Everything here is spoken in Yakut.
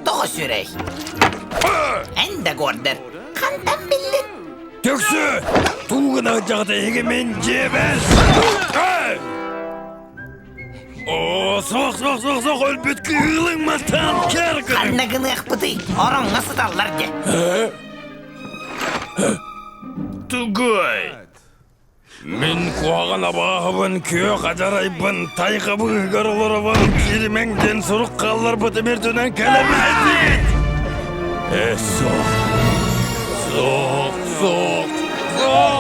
Тоҕо сүрэй? Эн да гордер, хантан биллин? Төксө! Туу гына сылдьаҕыт эһиги мин дьиэбэр! Оо, суох, суох, суох, суох, өлбүт кыылыҥ мантан кэр гыныҥ! Ханна гыныахпытый? Ороҥҥо сыталлар дьэ. Тугуй? Мин куһаҕан абааһыбын, күөх адьарайбын, тайҕа быыһыгар олоробун, кииримэҥ диэн сурук хаалларбытым үрдүнэн кэлэмээтигит! Э, суох. Суох, суох, суох!